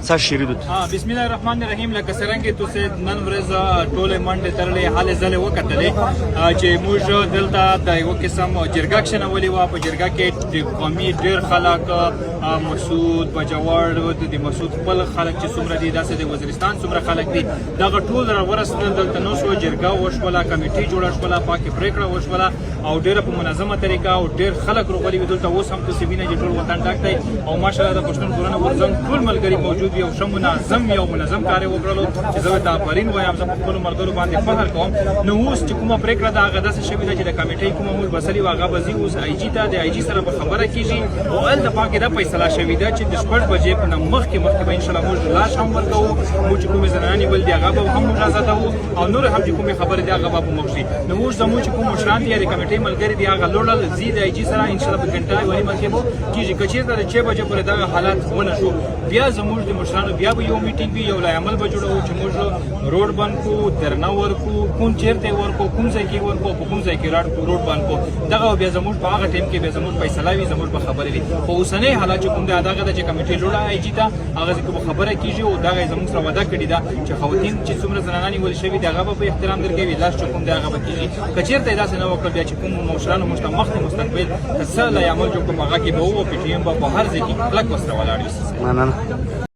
ਸਤਿ ਸ਼੍ਰੀ ਅਕਾਲ। بسم الله الرحمن الرحیم. لکه څرنګه تاسو نن ورځ ټوله منډه ترلې هلې ځلې وکتلې چې موږ دلته د یو قسم جرګه کښنولې وه. په جرګه کې د قومي ډېر خلک، مسعود بجاوړ، د مسعود خپل خلک چې څومره دي، داسې د وزیرستان څومره خلک دي، دغه ټول را ورسېدل. دلته نو شو جرګه وشوله، کمیټې جوړه شوله، پاکې پرېکړه وشوله او ډېره په منظمه طریقه او ډېر خلک راغلي وي. دلته اوس هم تاسو وینئ چې ټول وطن ډک دی او ماشاءالله د پښتون ژغورنې غورځنګ ټول ملګري موجود وي او ښه منظم وي او منظم کار یې وکړلو چې زه ورته آفرین وایم. زه په خپلو ملګرو باندې فخر کوم. نو اوس چې کومه پرېکړه ده، هغه داسې شوې ده چې د کمیټې کومه موږ بسلي وه، هغه به ځي اوس آی جي ته، د آی جي سره به خبره کېږي او هلته پاکې دا فیصله شوې ده چې د 6 بجې په نه مخکې مخکې به انشاءالله موږ لاش هم ورکوو. موږ چې کومې زنانې نیول دي، هغه به هم موږ ازادوو او نور هم چې کومې خبرې دي، هغه به په مخ شي. نو اوس زموږ چې کوم مشران دي یا د کمیټې ملګري دي، هغه لوړل ځي د آی جي سره. انشاءالله په ګنټه 1.5 کې به کېږي. که چېرته د 6 بجې پورې دغه حالات ونه شو، بیا زموږ د مشرانو بیا به یو میټینګ وي، یو لایحه عمل به جوړوو چې موږ روډ بند کو، درنه ورکو، کوم چیرته ورکو، کوم ځای کې ورکو، په کوم ځای کې روډ بند کو. دغه بیا زموږ په هغه ټیم کې بیا زموږ فیصله وي، زموږ به خبرې وي. خو اوسنۍ حالات چې کوم دی، دغه ده چې کمیټې لوړه آی جي ته، هغه ځکه به خبره کیږي او دغه زموږ سره وعده کړې ده چې خواتین چې څومره زنانه نیول شوي دي، هغه به په احترام درکوي، لاس چې کوم دی هغه به کیږي. که چیرته یې داسې نه وکړل، بیا چې کوم مشرانو موږ ته مخکې مستقبل که څه لایحه عمل جوړ کړو، په هغه کې به وو. پي ټي ایم به په هر ځای کې کلک ورسره ولاړ وي. مننه.